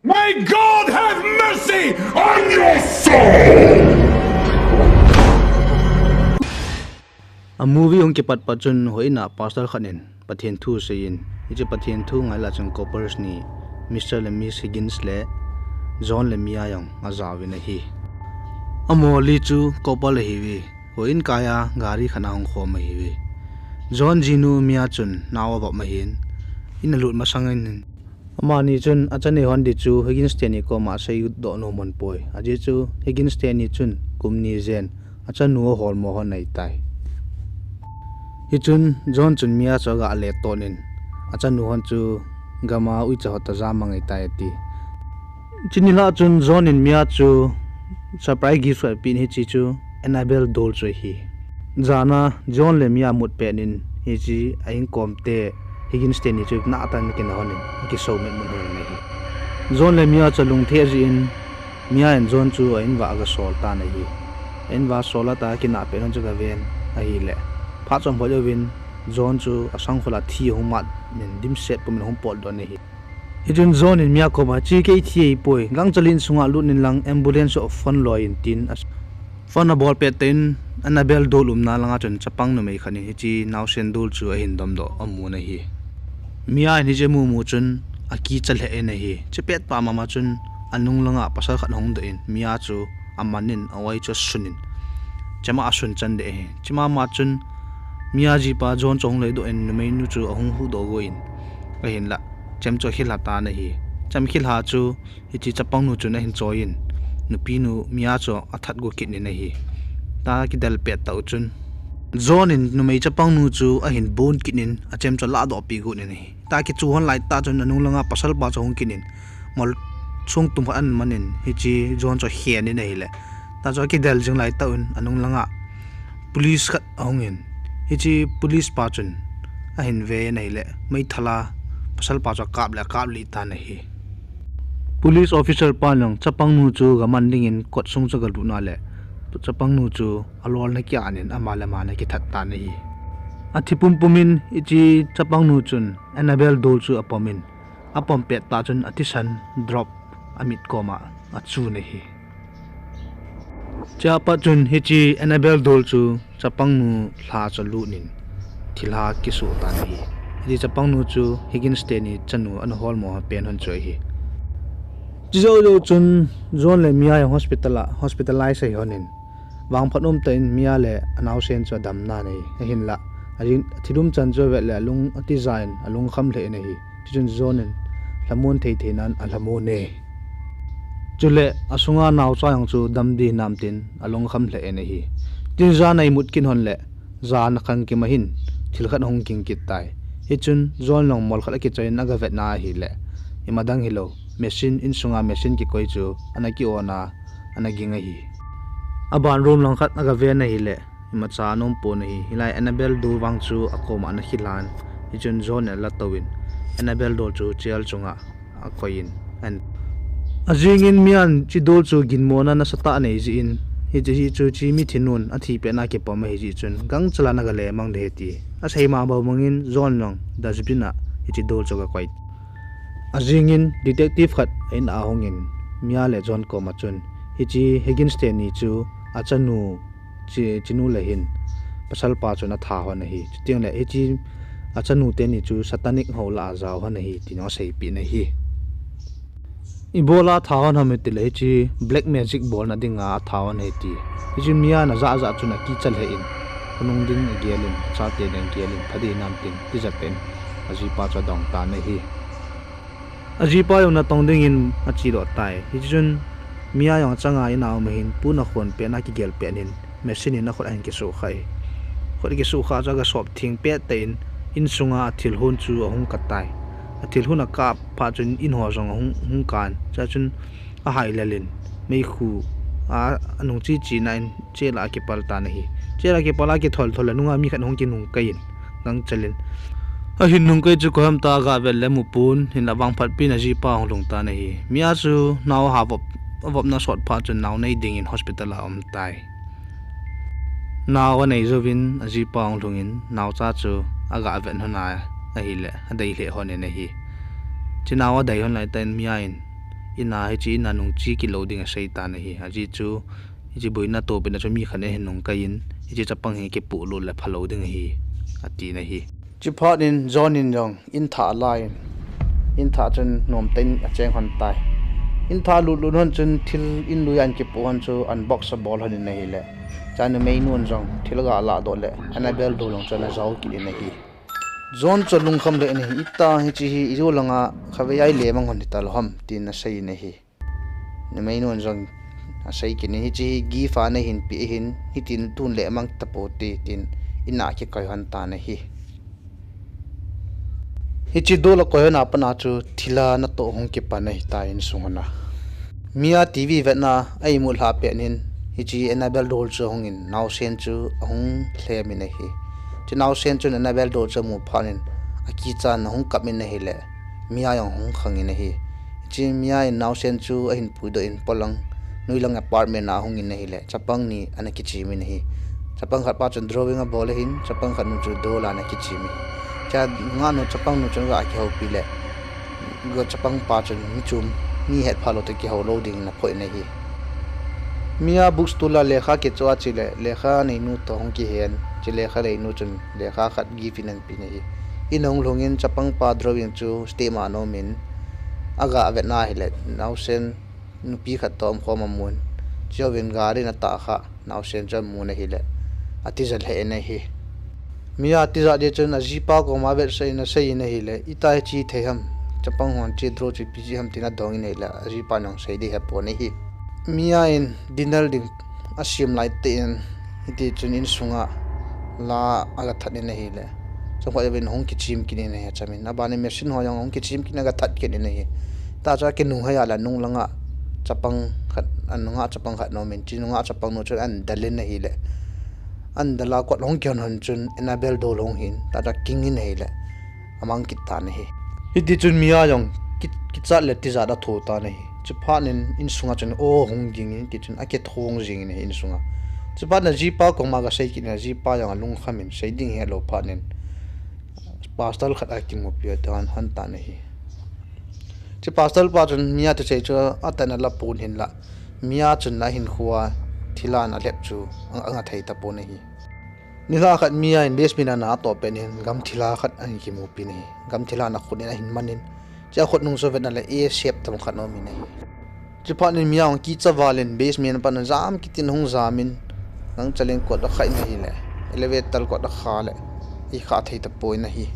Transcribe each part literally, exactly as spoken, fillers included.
May God have mercy on your soul! A movie hung kipat pat chun houin a pastor khat in Pathen thu asei in, hiche Pathen thu ngai lah chun couples ni, Mister le Miss Higgins le John le Mia jong ajaovin ahi. Amaho li chu couple ahiuve. Houin kaiya gari khat a hung khom ahiuve. John jinu Mia chun nao avop ahin, in alut masang in, amani chun achanei hon ding chu Higgins teni koma aseidoh nom hon poi. Ajeh chu Higgins teni chun kum ni jen achanu aholmo hon ahitai. Hichun John chun Mia chu aga leton in, achanu hon chu gam a uicha hot a jamang ahitai ati. Chuni lah chun John in Mia chu surprise gift khat apen, hiche chu Annabelle doll chu ahi. Jan a John le Mia amut pet in hiche a inkom te Higgins teni chu nahtah in akinah hon in akisou met mun hon in ahi. John le Mia chu alungthim jeh in Mia in John chu a-in uva aga sol tan ahi. A-in uva sol a ta akinah pet hon chu aga ven ahile, phat chomkhat jouvin John chu asangkhol a thi ahung mat in dimset pum in ahung potdoh in ahi. Hichun John in Mia koma, "Hiche kei thi ahipoi, gangchal in insunga lut in lang ambulance ho phone loi in," tin a phone abol pet tah in Annabelle doll umna langa chun chapang numei khat in hiche naosen doll chu ahin domdoh amun ahi. Mia in hiche amu mu chun akicha lheh in ahi. Chupet pah mama chun anung langa pasal khat ahung doh in Mia chu aman in a-oi chu asun in, chema asun chan deh ahi. Chemama chun Mia jipa John chu ahung leidoh in numeinu chu ahung huhdoh go in, ahinlah chem chu akhilha tan ahi. Chem khilha chu hiche chapangnu chun ahin choi in, nupinu Mia chu athat go kit in ahi. Ta kidel pet tah u chun John in numei chapangnu chu ahin bon kit in achem chu alahdoh peh got in ahi. Ta kichu hon lai tah chun anung langa pasalpa chu ahung kit in mol sung tum khat ahin man in hiche John chu akhen in ahile, ta chu akidel jing lai tah un anung langa police khat ahung in, hiche police pa chun ahin ve in ahile, meithal a pasalpa chu akap le akap lih tan ahi. Police officer pan jong chapangnu chu gaman dingin kot sung chu agalut na le, chapangnu chu alolna kia an in ama le ama ana kithat tan ahi. Athi pumpum in hiche chapangnu chun Annabelle doll chu apom in, apom pet tah chun athisan drop amit koma achun ahi. Chea pat chun hiche Annabelle doll chu chapangnu lha chu alut in thilha kisoh tan ahi. Hiche chapangnu chu Higgins teni chanu ana holmo pen hon chu ahi. Chujou jou chun John le Mia jong hospital a hospitalize ahi hon in, vangphat umtah in Mia le anaosen chu adam nan ahi. Ahinlah, ajing thil um chan chu avet le alung atija in alungkham lheh in ahi. Chuchun John in lhamon thei thei nan alhamon e. Chule asunga naocha jong chu dam ding hinam tin alungkham lheh in ahi. Tin jan a imut kit hon le, jan akhang kim ahin thil khat ahung ging kit tai. Hichun John jong mol khat akichoi in agavet na ahile, imadang hilou, machine, insunga machine kikoi chu ana ki-on a, ana ging ahi. Aban room lang khat agaven ahile, imacha anom pon ahi. Hilai Annabelle doll vang chu akoma ana khilhan. Hichun John in ala touvin Annabelle doll chu chair chunga akoi in, an ajing in Mian hiche doll chu ginmona nasatah anei jeh in, hiche hi chu hiche mithinun athi pet na kipom ahi jeh chun gangchal a ana gale mang ding ahi ti asei ma bou mang in John jong dustbin a hiche doll chu agakoi. Ajing in detective khat a-in a ahung in Mia le John koma chun hiche Higgins teni chu achanu, chi, chinu le hin pasalpa chun atha hon ahi. Chuteng le hiche achanu teni chu satanic hou lah a jao hon ahi tin aseipeh in ahi. Ibola atha hon ham itile hiche black magic bolna dinga atha hon ahi ti. Hiche Mian ajah jah chun akicha lheh in, khonung ding agel in, achate ding agel in, pha ding hinam tin tijat tah in ajipa chu adong tan ahi. Ajipa jong natong dingin achedoh tai. Hichun Mia jong achanga in a um ahin, pon akhon pet na kigel pet in machine in akhut ahin kisuhkhah e. Khut akisuhkhah chu agasop theng pet tah in, insunga athil hon chu ahung kap tai. Athil hon akap phat chun in ho jong ahung, hung kan. Chua chun ahailel in meikhu a, anung che che na in chair a akipal tan ahi. Chair a akipal a akithol thol le nunga mi khat ahung kinungkai in gangchal in, ahin nungkai chu koi ham tia agavet le amupon, hinlah vangphat pin ajipa ahung lhung tan ahi. Mia chu nao aha vop, avopna sot phat chun nao nei dingin hospital a aum tai. Nao anei jouvin ajipa ahung lhungin naocha chu agavet hon a ahile adei lheh hon in ahi. Hiche nao adei hon lai tah in Mia in in a hiche in a nung che kit lou ding asei tan ahi. Ajeh chu hiche boina toh pet na chu mi khat in ahin nung kai in, hiche chapang hi kipoh lut le phalou ding ahi, ati in ahi. Chuphat in John in jong in thah alan, in thah chun nomtah in acheng lhon tai. In thah lut lut lhon chun thil in lui a ahin kipoh lhon chu unbox abol lhon in ahile, chanu meinu in jong thil aga lahdoh le Annabelle doll jong chu ana jao kit in ahi. John chu alungkham lheh in ahi, ita hiche hi ijou langa khatvei a ile mang lhon hita lou ham, tin asei in ahi. Numeinu in jong asei kit in, hiche hi gift a nahin peh ahin, hitin tun le mang tapou te, tin in a akikoi lhon tan ahi. Hiche doll akoi lhon a pat a chu thil a natoh hung kipan ahitai insung lhon a. Mia TV vetna a imut lhah pet in, hiche Annabelle doll chu ahung in naosen chu ahung lhem in ahi. Hiche naosen chun Annabelle doll chu amu phat in akichat in ahung kap in ahile, Mia jong ahung khang in ahi. Hiche Mia in naosen chu ahin puidoh in polang, noilang apartment a ahung in ahile, chapang ni ana kichem in ahi. Chapang khat pa chun drawing abol ahin, chapang khat nu chu doll a ana kichem in ahi. Chua nungah nu chapang nu chun aga kihoupi le, chapang pa chun mi chom, mi hetphah lou toh kihou lou ding in aphoh in ahi. Mia bookstore a lekha kichoh a chule, lekha neinu toh hung kihen, hiche lekha neinu chun lekha khat gift in ahin pe in ahi. In ahung lhung in chapang pa drawing chu step a ana um in, aga vetna ahile, naosen nupi khat toh umkhom amun, chujouvin gari in atahkhah naosen chu amun ahile, atija lheh in ahi. Mia atija jeh chun ajipa koma avetsah in asei in ahile, ita hiche thei ham, chapang hon hiche doll chu ipi jeh ham tin adong in ahile, ajipan jong sei ding ahepon ahi. Mia in dinner ding asem laitah in, hitichun insunga la aga that in ahile, chomkhat jouvin ahung kichem kit in ahi, achamin. Abanin machine ho jong ahung kichem kit in aga that kit in ahi. Tua chu akinunghei a le nung langa chapang khat, anunga chapang khat ana um in, hiche nunga chapang nu chun ahin del in ahile, ahin del a kot ahung kihon hon chun Annabelle doll ahung hin, tua chu akingin ahile, amang kit tan ahi. Hitichun Mia jong ki, kichat le tijat atho tan ahi. Chuphat in insunga chun aw ahung ging in, hitichun akithong jing in ahi insunga. Chuphat in ajipa koma aga sei kit in, ajipa jong alungkham in sei ding ahelou phat in pastor khat akimupi lhon tan ahi. Hiche pastor pa chun Mia thusei chu atah in ala pon hinlah, Mia chun ahinkhoa thilha ana lhep chu anga, anga thei tapon ahi. Nilhah khat Mia in basement a ana toh pet in gamthilha khat ahin kimupi in ahi. Gamthilha in akhut in ahin man in, hiche akhut nung chu avet na le A shape tam khat ana um in ahi. Chuphat in Mia jong kicha val in basement a pat in ajam kit in ahung jam in, gangchel in kot akhah in ahile, elevator kot akhah le, ikhah thei tapon ahi.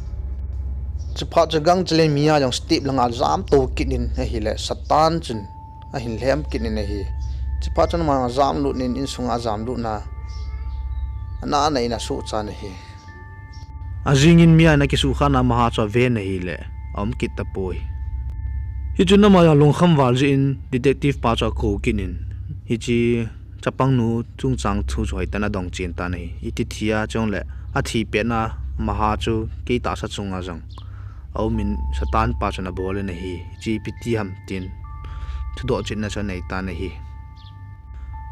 Chuphat chu gangchel in Mia jong step langa ajam tou kit in ahile, Satan chun ahin lhem kit in ahi. Chuphat chun ama jong ajam lut in insunga ajam lutna ana, ana in asuhchat in ahi. Ajing in Mia in akisuhkhahna maha chu aven ahile, aum kit tapoi. Hichun ama jong lungkham val jeh in detective pa chu akou kit in, hiche chapangnu chungchang thu chu hoitah in adong chen tan ahi. Iti thi a chule athi petna maha chu kei tahsa chunga jong aumin Satan pa chun abol in ahi. Hiche ipi ti ham tin thudoh chetna chu anei tan ahi.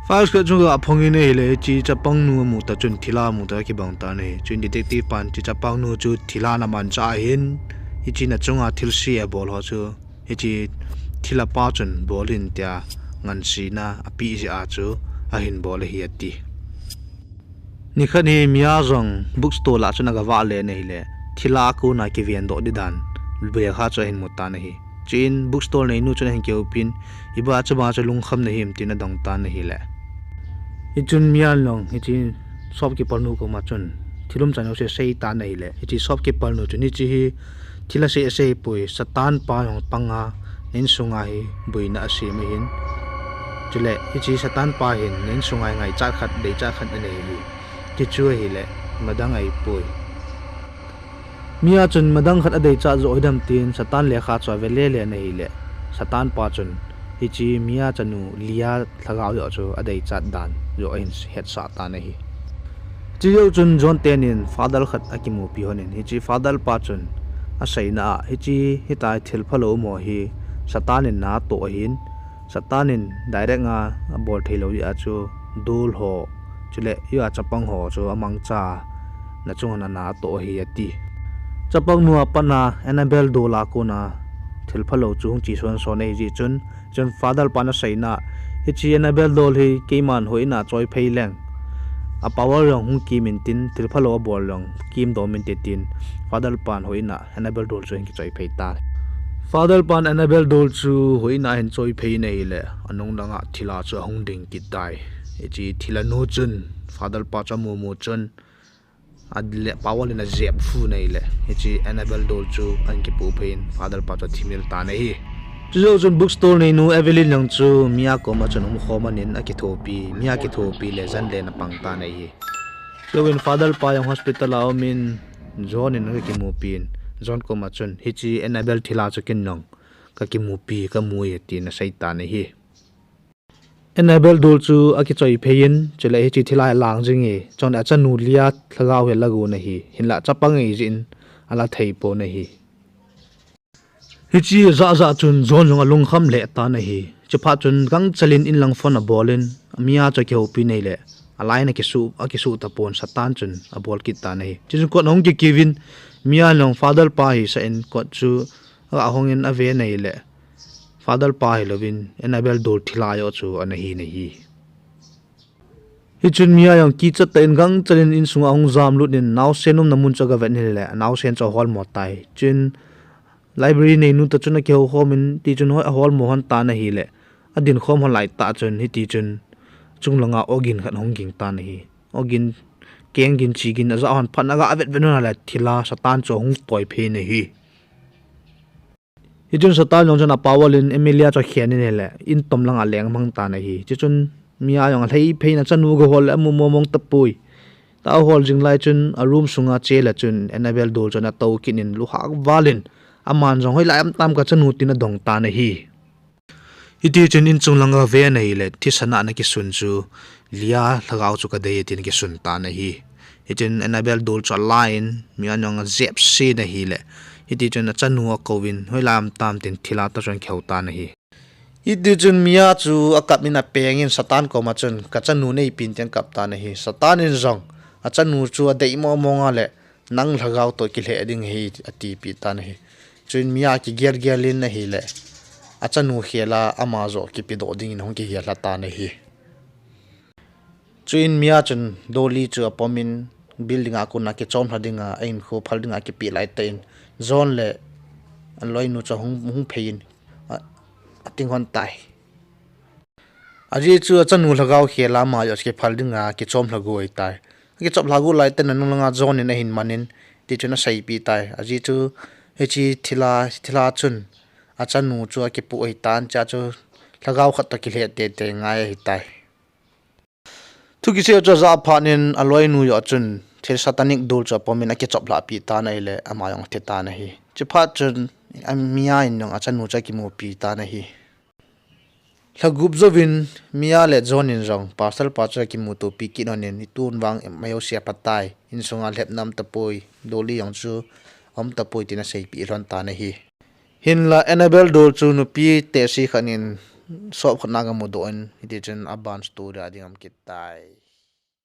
Files khat chu aga phong in ahile, hiche chapangnu amu tah chun thilha amu tah akibang tan ahi. Chuin detective pan hiche chapangnu chu thilha in amanchah ahin, hiche in achunga thilse abol ho chu hiche thilha pa chun bol in tia ngansena apeh jeh a chu ahin bol ahi ati. Nikhat hi Mia jong bookstore lah chun aga vahle in ahile, thilha a kona kivendoh ding dan lekha chu ahin mu tan ahi. Chuin bookstore neinu chun ahin kihoupin, ibola chuma chu lungkham nahim tin adong tan ahile, hichun Mia in jong hiche shopkeeper nu koma chun thil umchan jouse asei tan ahile, hiche shopkeeper nu chun hiche hi thilha asei asei poi, Satan pa jong panga na insunga hi boina asem ahin, chule hiche Satan pa hin na insunga hi ngaichat khat, deichat khat anei ahi, tichu ahile, madang ahipoi. Mia chun madang khat adeichat joh hidam tin Satan lekha chu ave lele in ahile, Satan pa chun hiche Mia chanu Lia lhagao joh chu adeichat dan joh ahin hetsah tan ahi. Chujou chun John tenin father khat akimupi lhonin, hiche father pa chun aseina a, hiche hitia thil phalou umho hi Satan in natoh ahin, Satan in direct a abol theilou jeh a chu doll ho, chule hiche chapang ho chu amangcha a nachunga natoh ahi ati. Chapangnu a pat a Annabelle doll a kona thilphalou chu hung chi son son ahi jeh chun, chun Father pan aseina, hiche Annabelle doll hi keiman houin a choi phei leng, a power jong hung kim intin, thilphalou abol jong kim dom inte tin, Father pan houin a Annabelle doll chu ahin kichoi phei tai. Father pan Annabelle doll chu houin a ahin choi phei in ahile, anung langa thila chu ahung ding kit tai. Hiche thila nu chun, Father pa chu amu mu chun, a le power in ajep fu in ahile, hiche Annabelle doll chu ahin kipoh phei in, Father pa chu athimil tan ahi. Chujou chun bookstall neinu Evelyn jong chu Mia koma chun umkhom in akithopi, Mia kithopi le jan le in apang tan ahi. Chuin Father pa jong hospital a um in, John in akimupi in, John koma chun, hiche Annabelle thila chu ken jong kakimupi, kamu e, tin asei tan ahi. Annabelle doll chu akichoi phei in, chule hiche thila hi alang jing e, chule achanu Leah lhagao hi ala gon ahi, hinlah chapang ahi jeh in ala thei pon ahi. Hiche jah jah chun John jong alungkham lheh tan ahi. Chuphat chun gangchel in inlang phone abol in, Mia chu akihoupi in ahile, a line akisuh, akisuh tapon, Satan chun abol kit tan ahi. Chuchun kot ahung kikiu in, Mia in jong Father pa ahi sah in kot chu aga hong in ave in ahile, Father pa hilouvin, Annabelle doll thila joh chu ana hin ahi. Hichun Mia jong kichat tah in gangchel in insunga ahung jamlut in, naosen umna mun chu aga vet in ahile, naosen chu aholmo tai. Chun library neinu toh chun akihoukhom in, tichun hoi aholmo lhon tan ahile, adinkhom lhon lai tah chun, hitichun chunglanga ogin khat ahung ging tan ahi. Ogin, keng gin, chi gin ajah lhon, phat in aga vet vet lhon ahile, thila Satan chu ahung toi phei in ahi. Hichun Satan jong chun a power in Amelia chu akhen in ahile, in tom langa aleng mang tan ahi. Chuchun Mia jong alhai phei in achanu aga hol le amu momong tapoi. Tua ahol jing lai chun a room sunga ache le chun Annabelle doll chu ana tou kit in, luhang val in, aman jong hoilai um tam kachanu tin adong tan ahi. Hitichun inchung langa ave in ahile, thisan a ana kisun chu, Leah lhagao chu kadei e tin akisun tan ahi. Hichun Annabelle doll chu ala in, Mia in jong ajep se in ahile, hitichun achanu akouvin, hoilai um tam tin thila toh chun akihou tan ahi. Hitichun Mia chu akap in apeng in Satan koma chun, kachanu neipen tin akap tan ahi. Satan in jong achanu chu adei momong a le, nang lhagao toh kilheh ding ahi, atipeh tan ahi. Chuin Mia kigel gel in ahile, achanu khel a ama joh kipedoh dingin ahung kigel lha tan ahi. Chuin Mia chun Dolly chu apom in, building a kona kichom lha dinga, a inkho phal dinga akipeh lai tah in, John le aloinu chu ahung, hung phei in, a, ating lhon tai. Ajeh chu achanu lhagao khel a ama joh chu kiphal dinga kichom lha got ahitai. Akichom lha got lai tah in anung langa John in ahin man in, tichun aseipeh tai. Ajeh chu hiche thila, thila chun achanu chu akipoh ahitan, chua chu lhagao khat toh kilheh tei tei ngai ahitai. Thu kisei chu ajah phat in aloinu joh chun thil satanic doll chu apom in akichop lhah peh tan ahile, ama jong athi tan ahi. Chuphat chun a Mia in jong achanu chu akimupi tan ahi. Lha gup jouvin Mia le John in jong Pastor pa chu akimutopi kit lhon in, itun vang mai jouse aphatai, insunga lhepna um tapoi, Dolly jong chu aum tapoi tin aseipeh lhon tan ahi. Hinlah Annabelle doll chu nupi tehse khat in shop khat na aga mudoh in, hitichun aban story a ding aum kit tai.